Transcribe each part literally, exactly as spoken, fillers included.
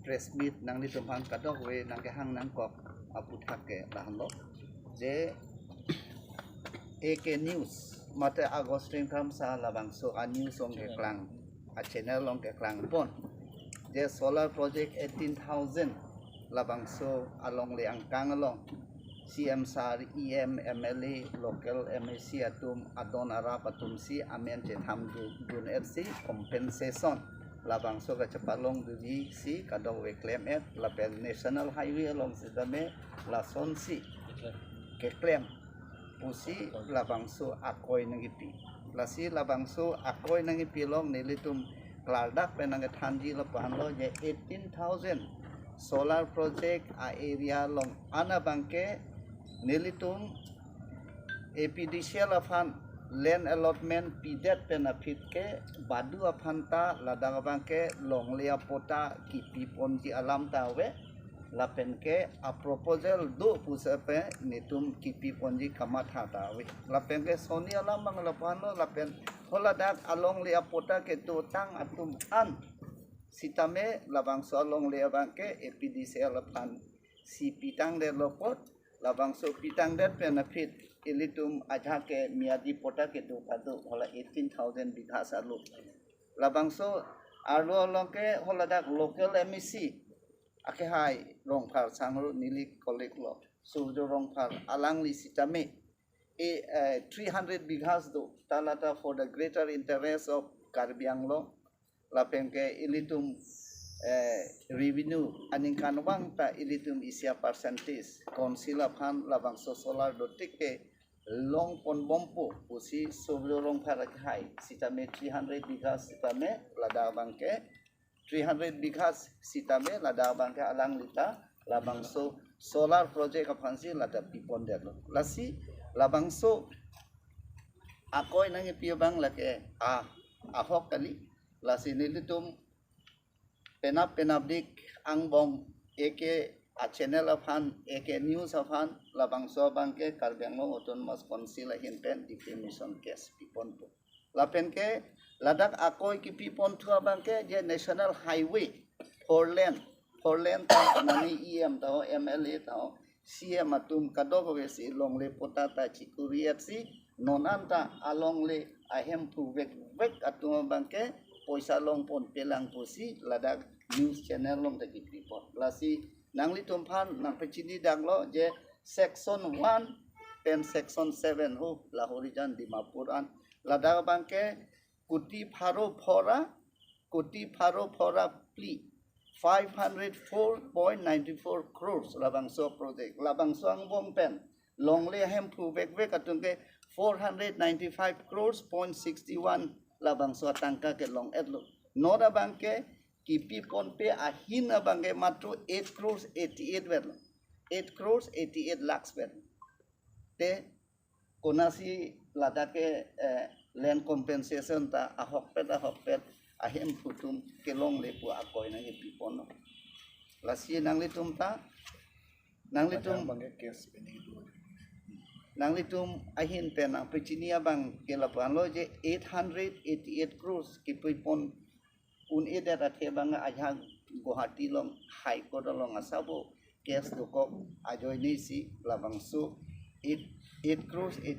press meet nanglitum aphan kadokave nangkehang nangkok aputhak ke lahenlo. Je A K News mate Augustine Kramsa labangso a news along keklang, a channel along keklangpon, je solar project eighteen thousand labangso alongle angkang along C M sir, E M, M L A, local M A C atum, adon arap atum si amen chethamdun, dun-et si compensation labangso kachepalongdunji si kadokave klem-et, lapen National Highway along sitame lasonsi keklem pusi labangso akoi nangkipi. Lasi labangso akoi nangkipi along nelitum klardak pen nangkethanji lapu-anlo, je eighteen thousand solar project a-area along an abangke nelitum A P D C L aphan land allotment pidet pen aphi ke badu aphan ta ladak abangke longle apatta kipiponji alam ta ave. Lapen ke a proposal do pusi pen netum kipiponji kamatha ta ave. Lapen ke soni alam abang lapu-anlo, lapen holadak alongle apatta kedotang atum an sitame labangso alongle abangke A P D C L aphan si pitangdetlo apot, labangso pitangdet pen aphi ilitum ajahak ke miyadi patta kedo kado, hala eighteen thousand bighas arlo. Labangso arlo along ke holadak local M A C akehai Rongphar sangro, neli colleague lo, Surjo Rongphar, alangli sitame e, eh, three hundred bighas do, ta lata for the greater interest of Karbi Anglong, lapen ke ilitum, eh, revenue aningkanvang ta ilitum isi a percentage council aphan labangso solar dotik ke longponbompo pusi Surjo Rongphar akehai sitame three hundred bighas sitame ladak abangke three hundred bighas sitame ladak abangke alangli ta labangso solar project aphansi ladak pipondetlo. Lasi labangso akoi nangkipi abang lake a, ahok kali. Lasi nelitum penap penapdik angbong A K a channel aphan, A K News aphan, labangso abangke Karbi Anglong Autonomous Council ahin pen defamation case piponpo. Lapen ke ladak akoi kipiponthu abangke je National Highway four lane, four lane ta mane E M ta ho, M L A ta ho, C M atum kadokave si longle patta ta chikuri-et si, non anta alongle ahemphu vekvek atum abangke poisa longponpelang pusi ladak news channel along ta kipipon. Lasi nanglitum aphan nangpachinidaklo je section one pen section seven ho, Lahorijan Dimapur an, ladak abangke kuti pharo phora, kuti pharo phora phli, five hundred four point nine four crores labangso project. Labangso angbong pen longle ahemphu vekvek atum ke four hundred ninety-five crores point sixty-one labangso atangka kelong-etlo. Non abangke kipiponpe ahin abangke matro eight crores eighty-eight vetlo. Eight crores eighty-eight lakhs vetlo. Te konatsi ladak ke, eh, land compensation ta ahokpet ahokpet ahemphu atum kelongle pu akoi nangkipiponlo. Lasi nanglitum ta, nanglitum, Padang bangke case pending itu. Nanglitum ahin pen nangpachini abangke lapu-anlo je eight hundred eighty-eight crores kipipon un-edet athe abang ajahak Guwahati along High Court along asabo case dokok ajoine si labangso eight, eight crores eight,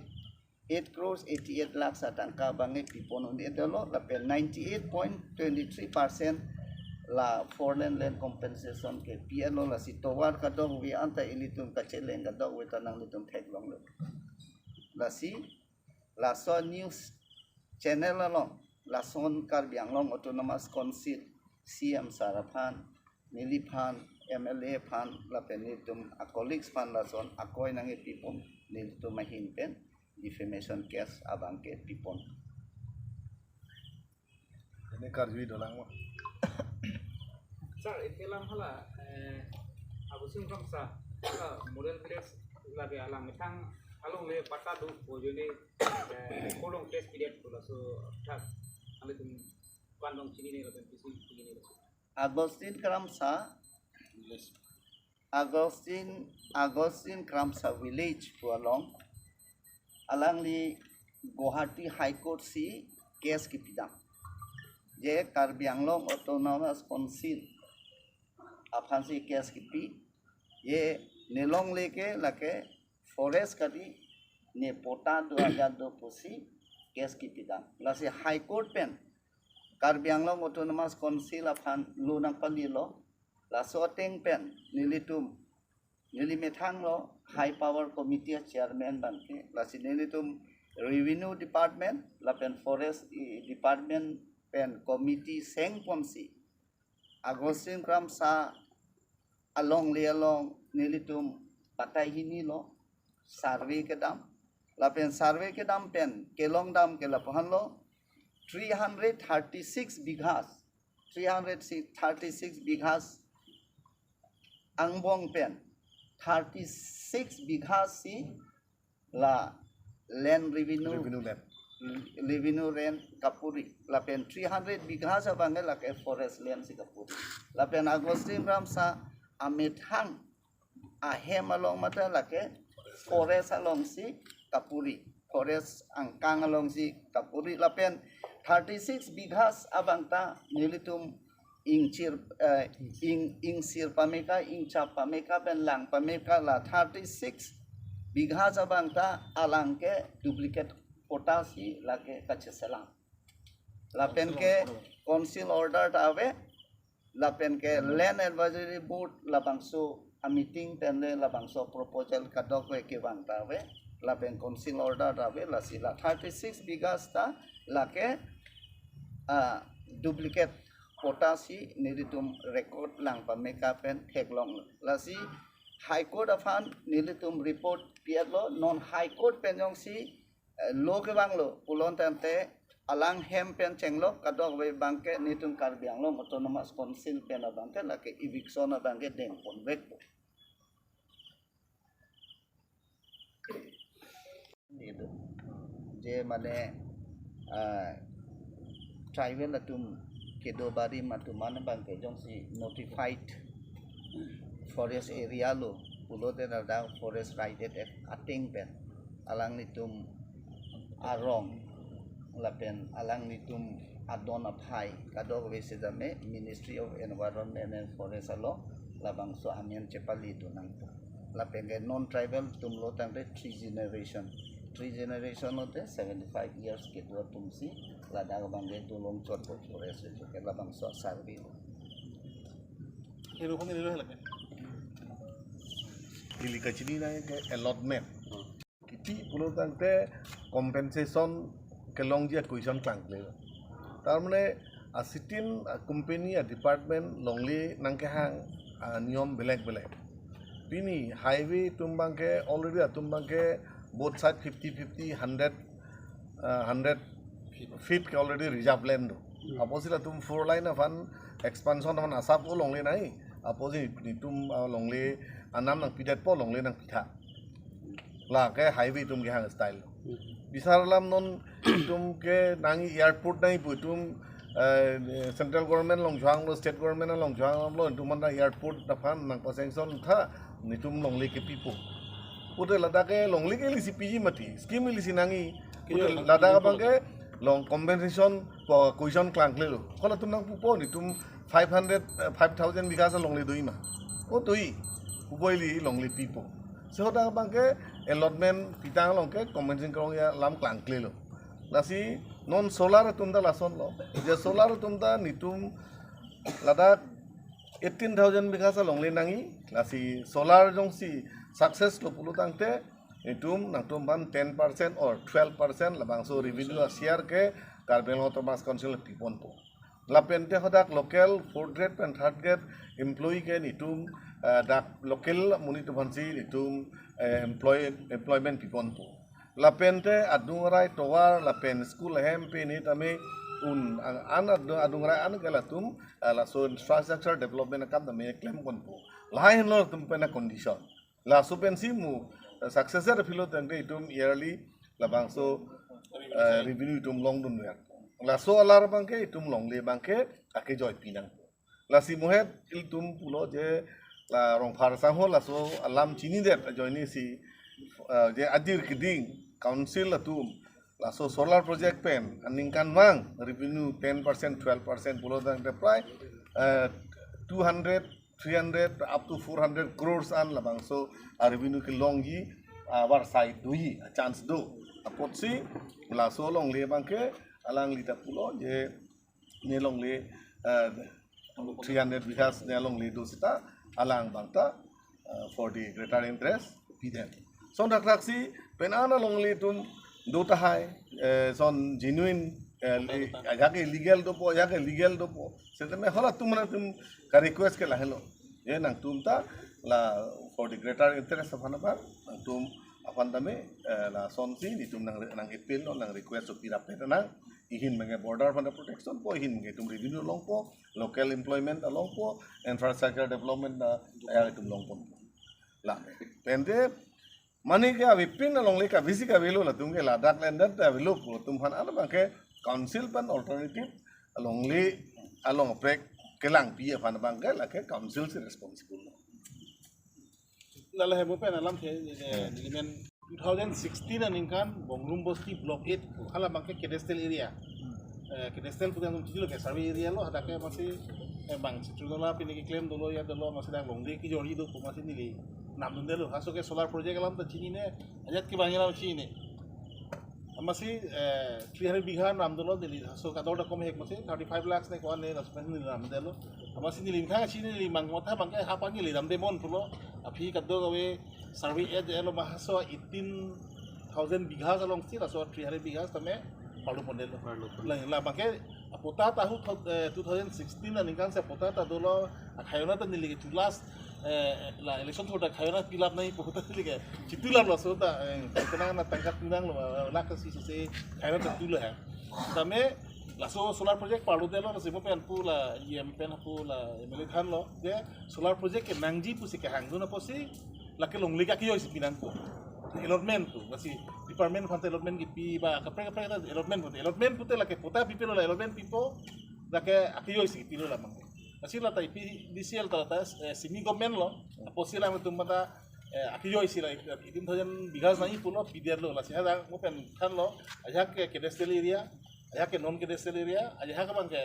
eight crores eighty-eight lakhs atangka abangke pipon un-edetlo, lapen ninety-eight point twenty-three percent la four lane land compensation ke pi-etlo. Lasi tovar kadokave anta ilitum kacheleng kadokave ta nanglitum theklonglo. Lasi laso news channel along lason Karbi Anglong Autonomous Council C M sir aphan, neliphan, M L A aphan, lapen nelitum a colleagues aphan lason akoi nangkipipon, nelitum ahin pen defamation case abangke pipon. Ini karjui dolang mo. Sir, isi alam hala, eh, Augustine Kramsa, hala model village lake alang methang alongle patta do pu ajoine, eh, kolong case pidet pu laso thak nanglitum kandong chinine lapen pisi chinine laso. Augustine Kramsa, Augustine, Augustine Kramsa Village pu along alangli Guwahati High Court si case kipidam. Je Karbi Anglong Autonomous Council aphansi case kipi. Ye ne longle ke lake forest kali, ne patta do ajat do pusi case kipidam. Lasi High Court pen Karbi Anglong Autonomous Council aphan lo nangpalilo. Laso ateng pen nelitum, neli methang lo High Power Committee a chairman abangke. Lasi nelitum Revenue Department lapen Forest, eh, Department pen committee sengponsi Augustine Kramsa alongle along nelitum batai hini lo, survey kedam. Lapen survey kedam pen kelongdam ke lapuhan lo, three hundred thirty-six bighas, three hundred thirty-six bighas angbong pen thirty-six bighas si la land revenue, Revenue land. Revenue land kapuri. Lapen three hundred bighas abangke lake forest land si kapuri. Lapen Augustine Kramsa amethang ahem along mate lake forest alongsi kapuri. Forest angkang alongsi kapuri. Lapen thirty-six bighas abangta nelitum ingchir, eh, ing, ingsir pameka, ingchap pameka pen lang pameka la thirty-six bighas abangta alangke duplicate patta si lake kacheselam. Lapen ke council order ta ave, lapen ke Land Advisory Board labangso a meeting pen le labangso proposal kadokave kevang ta ave, lapen council order ta ave, lasi la thirty-six bighas ta lake, ah, duplicate patta si nelitum record lang pameka pen theklong. Lasi High Court aphan nelitum report pietlo, non High Court pen jongsi, eh, lo kevanglo pulo tangte alang hem pen chenglok, kadokave abangke nelitum Karbi Anglong Autonomous Council pen abangke lake eviction abangke dengponvekpo. Itu. Je mane, ah, tribal atum kedo barim atum mane abangke jongsi notified forest area lo pulote ladak Forest Rights Act ateng pen alanglitum arong lapen alanglitum adon aphai kadokave sejame Ministry of Environment and Forest along labangso amen chepali do nangpo. Lapen ke non tribal atum lo tangte three generation. Three generation lote seventy-five years kedo atumsi ladak abangke dolong chotpo forest ke labangso survey lo. Hero kong hero halak. Ili kachini na ke allotment. Kipi pulo tangte compensation kelongji a-question klangkle. Tar mane a sit-in a-company a-department longle nangkehang aniyom belek belek. Pini highway atum abangke already atum abangke both side fifty fifty, hundred, ah, hundred feet ke already reserve land do. Apotsi latum four lane aphan expansion aphan asap o longle nai. Apotsi netum, ah, longle anam nangpidetpo longle nangpitha. Lake highway atum kehang style. Bisar alam non itum ke nangji airport nangji pu itum, eh, central government along chohanglo, state government along chohanglo, itum mane airport aphan nangpa-sanction tha, netum longle kepipo. Pute ladak ke longle ke ilisi piji mati, scheme ilisi nangji. Pute ladak abangke long compensation po question klangklelo. Ko latum nangpupo netum five hundred, eh, five thousand bighas alongle doji ma. Ko doji. Pupo ili longle pipo. Laso hadak abangke allotment pitang along ke compensation kelongji alam klangklelo. Lasi non solar atum ta lasonlo. Je solar atum ta netum ladak eighteen thousand bighas alongle nangji. Lasi solar jongsi success lo pulo tangte netum nangtum aphan ten percent or twelve percent labangso revenue a-share ke Karbi Anglong Autonomous Council piponpo. Lapente hadak local fourth grade pen third grade employee ke netum, eh, dak local amonit aphansi netum, eh, employ, employment piponpo. Lapente adung arai tovar lapen school ahem pen tame un, an, an adung, adung arai an ke latum, eh, laso infrastructure development akam tame klemponpo. Lahai henlo latum pen a-condition. Laso pensi mo, eh, successor aphi lo tangte itum yearly labangso, eh, revenue itum longdunver. Laso alar abangke itum longle abangke akejoi pinang. Lasi mohet ilitum pulo je la Rongphar sangho laso alam chinidet ajoinesi, eh, je ajir keding council atum laso solar project pen aningkanvang revenue ten percent, twelve percent pulo tangte prai, eh, two hundred three hundred up to four hundred crores an labangso a revenue kelongji, a, avarsai doji, a chance do. Apotsi laso alongle abangke alangli ta pulo je ne longle, eh, three hundred bighas ne longle do seta alang abang ta, eh, for the greater interest pidun. Lason thakthak si penang alongle atum do tahai, eh, lason genuine, eh, ajahak illegal dopo, ajahak illegal dopo. Setame halatum mane atum ka request ke lahelo. Je nangtum ta la for the greater interest aphan abang, nangtum aphan tame, eh, lasonsi netum nang, nang appeal lo, nang request so pirap nang, ihin menge border aphan protection po, ihin menge itum revenue longpo, local employment longpo, infrastructure development na, eh, itum longpo. La, pente mane ke avepin alongle ke bisi ke avelo, latum ke ladak lender ta avelo, latum aphan abangke council pen alternative alongle along kaprek kelangpi aphan abangke lake council si responsible. Lalo he mo pen alamthe, eh, nelimen two thousand sixteen aningkan Bongrung Bosti Block eight ko, hala abangke cadastral area. Eh, cadastral pute nangtum chinilo ke survey area lo, hadak ke amatsi, eh, bang Chitrangala pine keklem dolo ya dolo, amatsi dak longle kejorji do pu amatsi neli namdundelo. Halaso ke solar project alam ta chinine, ajat ke bang alam chinine. Amatsi, eh, three hundred bigha namdolo, neli halaso kador ta kom hek amatsi thirty-five lakhs ne ko-an ne, laso pen neli namdelo. Amatsi neli methang chinine, neli mang matha abangke ha abang neli namde mon pulo. Aphi kadokave survey area lo, ma halaso eighteen thousand bighas alongsi laso three hundred bighas tame parlu pondelo. Parlu pondelo. La, la abangke apatta ta hu thot, eh, two thousand sixteen aningkan si apatta ta dolo, akhayona ta neli ke chulas, eh, la election thot akhayona pilap nangji pu ta neli ke chitulap laso ta, eh, tenang na tangka tunang lo, eh, lak si si akhayona ta tulo he. Tame laso solar project parludelo, lasi mo pen pu la E M pen pu la M L A thanlo, je solar project ke nangji pusi kehangdun apotsi lake longle ke akejoi si pinangpo. Allotment pu, lasi department aphan ta allotment kipi ba kaprek kaprek ta allotment pu, allotment pute lake patta pipelo, la allotment pipo, lake akejoi si pilo la abang. Lasi la ta A P D C L ta, ta, eh, semi government lo, apotsi la atum ta, eh, akejoi si la eighteen thousand bighas nangji pulo, pidetlo, lasi hadak mo pen thanlo, ajahak ke cadastral area, ajahak ke non cadastral area, ajahak abangke,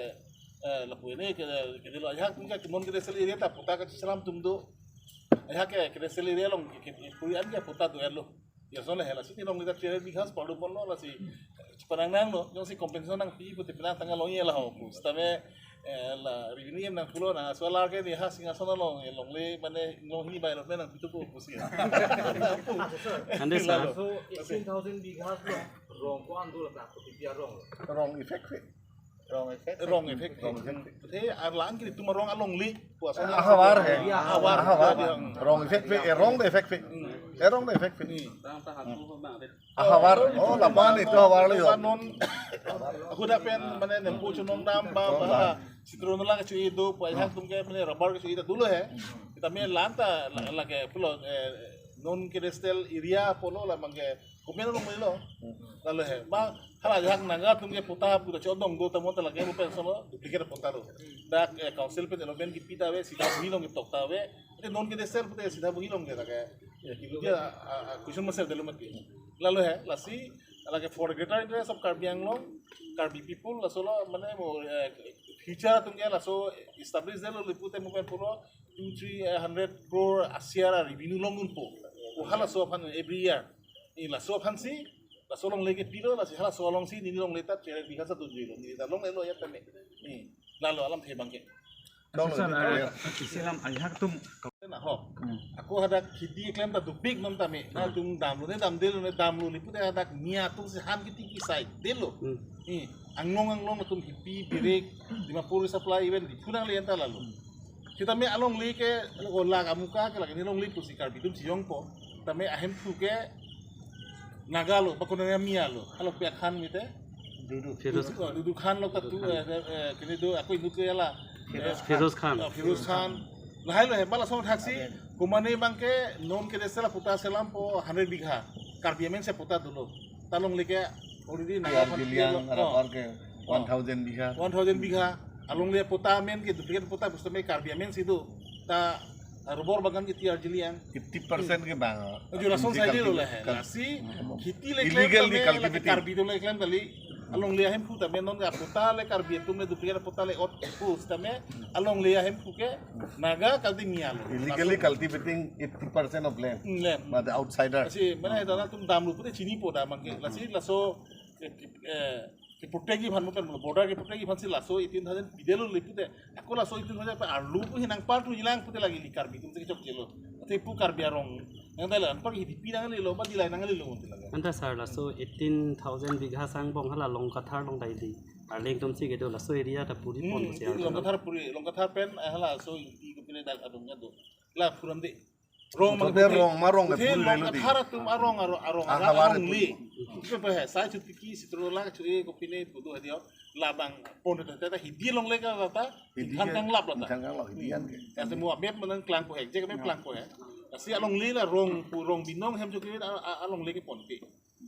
eh, lapu ene ke, kedelo, ajahak ke non cadastral area ta patta kachiselam atum do, ajahak ke cadastral area along ke, ke, ke, kuri an ke patta do-etlo. Ya, lason le he, lasi ne longle ta three hundred bighas parlu ponlo, lasi chepanang nanglo, jongsi compensation nangpi pute penang tangka longji la ho pu. Sitame, eh, la revenue nangpulo, na solar ke ne ha Singhason along, eh, longle mane longle hini bai lo, mane nangpi thupo pusi. Ante sir. Laso eighteen thousand bighas lo, rong ko-an do la, ko P P R rong lo. Rong effect he. Rong effect. Rong effect. Rong effect. Te arlang ke itum arong alongle. Puas. Ahavar he. Iya, ahavar. Ahavar. Iya, iya. Rong effect he, erong ta effect he. Hmm. Erong ta effect he. Hmm. Ahavar. Oh, lapan itu ahavar lo yo. Non. Aku dak pen mane nempu chunong dam ba, ba. Chitrangala kecho-i do, pu ajahak atum ke mane rubber kecho-i ta dolo he. Sitame la-an ta la, lake pulo, eh, non cadastral area pulo la abangke komen along melo. Lalo he. Ba hala ajahak Naga atum ke patta pu ta chodong do ta mo ta lake mo pen lason lo duplicate patta lo. Dak, eh, council pen allotment kipi ta ave, sita bui along ketok ta ave. Ante non cadastral pute sita bui along ke lake. Ya, ah, ah, question masih ada lumat ke. Lalo he, lasi, lake for the greater interest of Karbi Anglong, Karbi people, laso lo, mane mo, eh, future atum ke laso establish detlo, lapu te mo pen pulo, two, three hundred crore a year a revenue longdunpo. Ko halaso aphan every year. Ni laso aphan si, laso alongle ke pilo, lasi halaso alongsi, neli longle ta three hundred bighas ta dunjuilo, neli ta longlelo ya tame. Ni, lalo alamthe abangke. Sir, ah, isi alam ajahak atum. Na ho. Hmm. Ako hadak kheti keklem ta dopik non tame. Na atum damlo ne damdelo ne damlo lapu te hadak nia atum si han kiti kisai detlo. Hmm. Ni, anglong anglong atum hipi birek, Dimapur supply even di phunang le anta lalo. Sitame alongle ke, o la kamuka ke lake ne longle pusi Karbi atum si jongpo. Tame ahemphu ke Naga lo, ba konat Mia lo. Hala pe akhan mite. Dudu. Firoz. Dudu, oh, Dudu Khan lo katu, eh, eh, kene do, ako inut ke la. Firoz Khan. Firoz Khan. Ah, Firoz Khan. Lahai lo he, ba lason thaksi, komane abangke non cadastral patta selampo hundred bigha. Karbi amen si patta dolo. Ta longle ke already Naga T R G Liang, Khan lo. Arapar ke Oh. One thousand bigha. One thousand bigha. Alongle patta amen ke duplicate patta pu sitame Karbi amen si do. Ta rubber bagan ke T R G Liang. Fifty percent ke bang. Jo lason sai dolo la he. Lasi kheti le klem illegal tame, di la cultivating. Karbi atum le klem kali. Alongle ahemphu tame non ke apatta le Karbi atum le duplicate apatta le ot pu sitame alongle ahemphu ke Naga Kaldimia lo. Illegally cultivating eighty percent of land. Hmm, land. But the outsiders. Lasi mane dana atum damlo pute chinipo da abang ke. Lasi laso ke, ke, eh, ke protect ji aphan mo pen border ke protect ji aphan si laso eighteen thousand pidetlo le pute. Ako laso eighteen thousand pen arlo pu hinang partu jilang pute lake ili Karbi atum si chokchelo. Ate pu Karbi arong nangdetlo, anpar hidi pi nanglelo, ba dilai nanglelo pute lake. Anta sir, laso eighteen thousand bigha angbong hala Longkathar along dai di. Arleng atum si kedo laso area ta puri pon. Hmm, si itu arlo. Longkathar puri, Longkathar pen, eh, halaso Ingti kopine dak adung ado. La phuram de. Rong ma Muthote pute. Rong ma rong ke Muthe puri relo di. Longkathar atum arong, arong, arong, Ah, arong, havar arong itu. Li. Itu apa he? Sai chuti ki sitro la chu e kopine pudu hadio. Labang pon ta ta hidi alongle ke ta. Hidi Ingkhan ke kanglap la ta. Ingkhan kanglap, hidi an ke. Lasi mo map manang klangpo he, je map klangpo he. Lasi alongle la rong pu rong binong hem chokche a, a, alongle ke ponpe.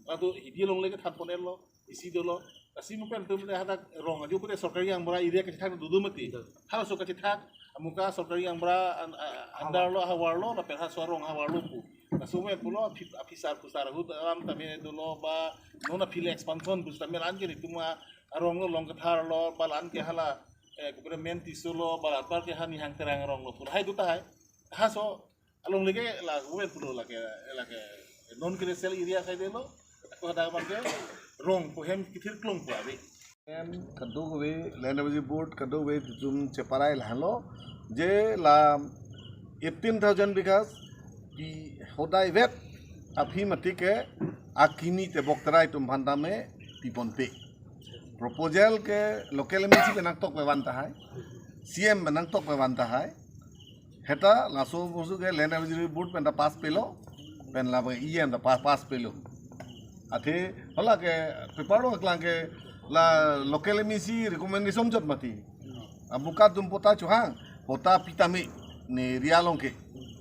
Latum hidi alongle ke than pon-etlo, isi dolo. Lasi mo pen atum le hadak rong ajo pute sorkari gaonbura area kachethak dudu mati. Halaso kachethak, amuka sorkari gaonbura an, a, under lo, havar lo, lapen halaso arong havar lo pu. Laso mo pen pulo aphi, aphi sar pusar ahut alam tame dolo ba non aphi le expansion pu sitame la-an ke netum arong lo Longkathar lo, ba la-an ke hala, eh, government Tisso lo, ba la-an par ke ha Nihang Terang arong lo pu. Lahai do tahai. Halaso alongle ke la government pulo lake, lake non commercial area saidelo. Ako hadak abang ke rong pu hem kethir klong pu ave. Em, kadokave, Land Revenue Board, kadokave itum cheparai lahenlo, je la eighteen thousand bigha pi hodai vet aphi mati ke akimi tebok terai atum aphan tame piponpe. Proposal ke local M A C pen nangtokpe van tahai, C M pen nangtokpe van tahai. Heta laso bosu ke Land Advisory Board pen ta pass pelo, pen la E M ta pa-, pass pelo. Athe hala ke paper lo keklang ke la local M A C recommendation chot mati. Amuka atum patta chohang, patta pitame ne area along ke.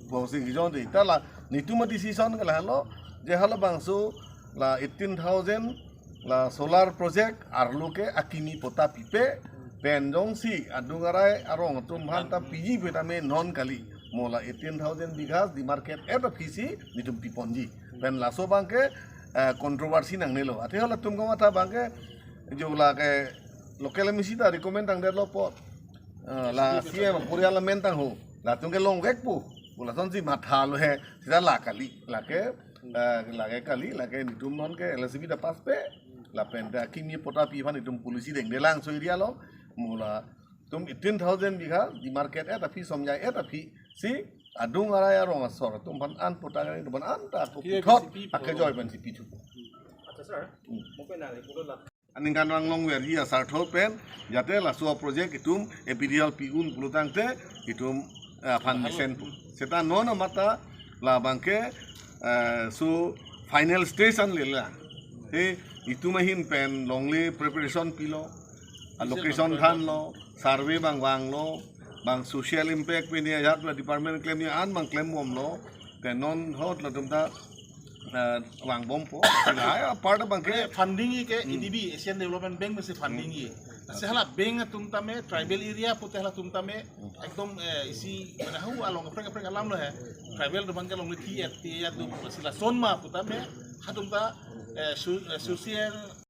Bosi hijon de ta la netum adecision ke lahenlo, je halabangso la eighteen thousand la solar project arlo ke akimi patta pipe, pen jongsi adung arai arong atum aphan ta piji pu tame non kali, mo la eighteen thousand bigha demarcate et aphi si netum piponji. Pen laso abang ke, eh, controversy nangnelo. Athe halatum kamatha abang ke jo la ke local M A C ta recommend tangdetlo apot, eh, la C M aporial amen tangho. Latum ke longvek pu. Pu lasonsi mathalo he. Sita la kali. Lake, eh, lake kali, lake netum non ke L S B ta pass pe. Lapen ta akimi patta pi aphan netum policy dengdelang so area along. Mo latum eighteen thousand bigha demarcate et aphi, somjai et aphi si adung arai arong asor atum aphan an patta kali atum aphan anta pu Iya, puthot B C P pu. Akejoi pensi pithu. Accha, sir. Hmm. Mo penang le pulo la aningkan vang longverji asartho pen, jate laso project itum A P D L pi un pulo tangte itum, eh, aphan mesen pu. Seta non amat ta labang ke, eh, so final stage anle la. He itum ahin pen longle preparation pilo, allocation thanlo, survey abang vanglo, abang social impact pen ya jat la department klemji an abang klembomlo, pen non hot latum ta, eh, vangbompo. Lahai apart abang ke Mane funding ke Hmm. A D B, Asian Development Bank pensi funding Hmm. ye. Lasi hala bank atum tame, tribal area pute halatum tame, Hmm. ekdom, eh, isi, mane hau along kaprek kaprek alam lo he. Tribal atum abang ke longle thi et, thi et do, lasi lason ma pu tame, halatum ta, eh, su-, eh, social